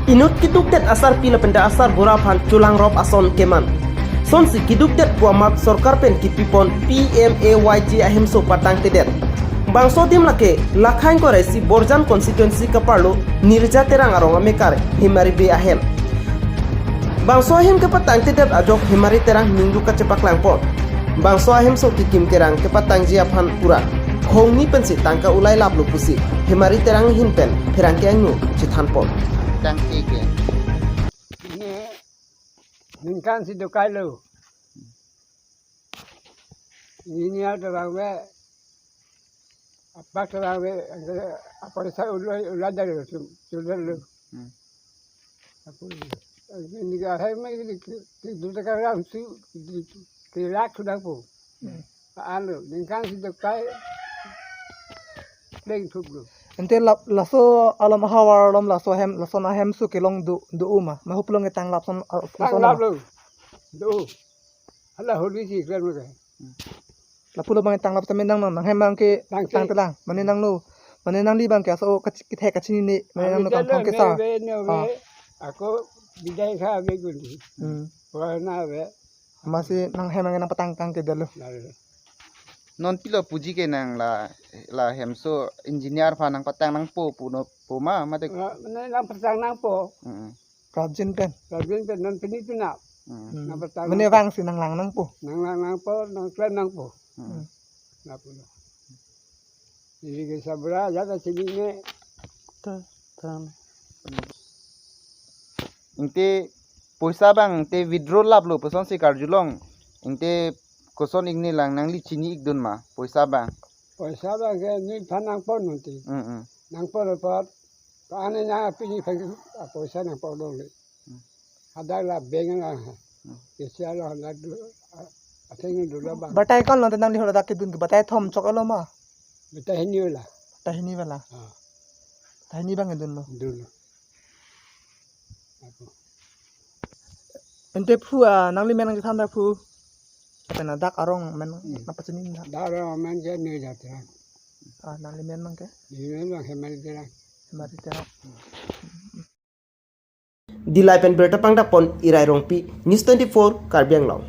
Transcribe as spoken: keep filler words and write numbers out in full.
Inut keduk det asarpi lapen ta asarbura aphan cholangrop ason keman. Sonsi keduk det pu amat sorkar pen kipipon P M A Y G ahemso patangtedet. Bangso adim lake lakhain korai si Borjan constituency kaparlo Nirja Terang arong amekar Hemari Bey ahem. Bangso ahem kepatangtedet ajok Hemari Terang ningduk kachepaklangpon. Bangso ahemso Kikim Terang kepatangji aphan pura khongni pensi tangka ulai laplo pusi Hemari Terang ahin pen pherangke angno chethanpon. Tangke ke. Ini ningkan si dokai lo. Ini ada bang be. Apa ke bang be? Apa sa ulai ulai dari tu tu dari lo. Hmm. Aku ini ke ahai mai ini ke tu tak orang tu kelak sudah po. Hmm. Anu, ningkan si dokai pleng thup lo. Ante la-, laso alam ahavar alam laso hem, laso ahem su kelong do, do uma. Mahu pulang ke tanglap son, ah, laso Tanglap nama. Lo. Do. Hala holi si klan mo ke. Lapu lo bang tanglap tame nang nang hem bang ke Tangte. Tangtelang. Mane nanglo. Mane nangli bang ke aso kach-, kithek kachinine. Mane nanglo Abidal kangthong lo kesa. Ne be, ne be. Ah. Ako bidai kha be gundi. Hmm. Warna be. Masi nang hem nang patang kangke detlo. Lalu. Non pilo puji ke nang la, la hemso engineer aphan nangpatang nangpo pu no pu ma mate. Ah, ne nangpatang nangpo. Mm-mm. Prajin pen. Prajin pen non pini pina. Mm. Hmm. Nangpatang Mane nangpo. Vang si nanglang nangpo. Nanglang nangpo, nangklem nangpo. Mm. Hmm. Lapu lo. Ini ke sabra ya ta chinine. Ta, ta. Ingte poisa bang te withdraw laplo puson si karjulong. Ingte koson ingni lang nangli chini ikdun ma poisa bang. Poisa bang ke nephan nangpon nanti. Mm, mm. Nangpon apot. Ka ane na pini phan a poisa nangpon dong le. Hmm. Hadak la bank la. Hmm. Kesi alo hadak do, a, atheng do la bang. Batai kon lo tenang di hola dak kedun ke batai thom chok alo ma. Batai hini wala. Batai hini wala. Ah. Batai hini bang kedun lo. Dun lo. Aku. Ante phu a nangli men nang than da phu. Pen a dak arong men Hmm. nangpachini da. Dak arong men ke Nirja Terang. Ah, nangli men bang ke? Neli men bang Hemari Terang. Hemari Terang. Dillai pen birta pangdapon Irai Rongpi, News twenty-four, Karbi Anglong.